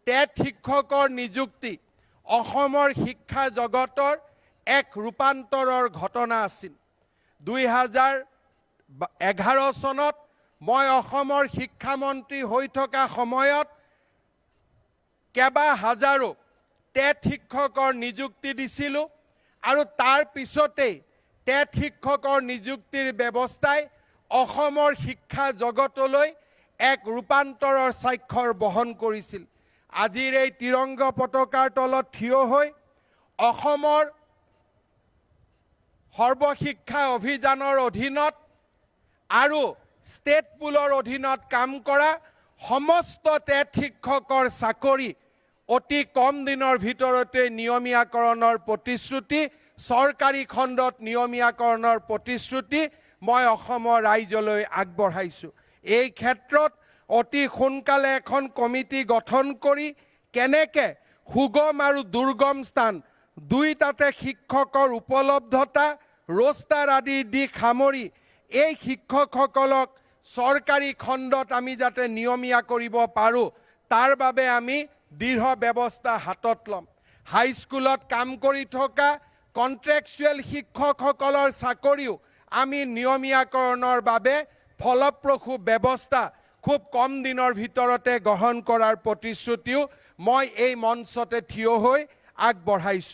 TET শিক্ষকৰ নিযুক্তি অসমৰ শিক্ষা জগতৰ এক ৰূপান্তৰৰ ঘটনা আছিল। 2011 চনত মই অসমৰ শিক্ষামন্ত্ৰী হৈ থকা সময়ত কেইবা হাজাৰো টেট শিক্ষকৰ নিযুক্তি দিছিলোঁ আৰু তাৰ পিছতেই টেট শিক্ষকৰ নিযুক্তিৰ ব্যৱস্থাই অসমৰ শিক্ষা জগতলৈ এক ৰূপান্তৰৰ স্বাক্ষৰ বহন কৰিছিল। আজিৰ এই তিৰংগ পতাকাৰ তলত থিয় হৈ অসমৰ সৰ্বশিক্ষা অভিযানৰ অধীনত আৰু ষ্টেট পুলৰ অধীনত কাম কৰা সমস্ত টেট শিক্ষকৰ চাকৰি অতি কম দিনৰ ভিতৰতে নিয়মীয়াকৰণৰ প্ৰতিশ্ৰুতি, চৰকাৰী খণ্ডত নিয়মীয়াকৰণৰ প্ৰতিশ্ৰুতি মই অসমৰ ৰাইজলৈ আগবঢ়াইছোঁ। এই ক্ষেত্ৰত অতি সোনকালে এখন কমিটি গঠন কৰি কেনেকে সুগম আৰু দুৰ্গম স্থান দুইটাতে শিক্ষকৰ উপলব্ধতা, ৰোষ্টাৰ আদিৰ দিশ সামৰি এই শিক্ষকসকলক চৰকাৰী খণ্ডত আমি যাতে নিয়মীয়া কৰিব পাৰোঁ, তাৰ বাবে আমি দৃঢ় ব্যৱস্থা হাতত ল'ম। হাইস্কুলত কাম কৰি থকা কণ্ট্ৰেকচুৱেল শিক্ষকসকলৰ চাকৰিও আমি নিয়মীয়াকৰণৰ বাবে ফলপ্ৰসূ ব্যৱস্থা খুব কম দিনৰ ভিতৰতে গ্ৰহণ কৰাৰ প্ৰতিশ্ৰুতিও মই এই মঞ্চতে থিয় হৈ আগবঢ়াইছোঁ।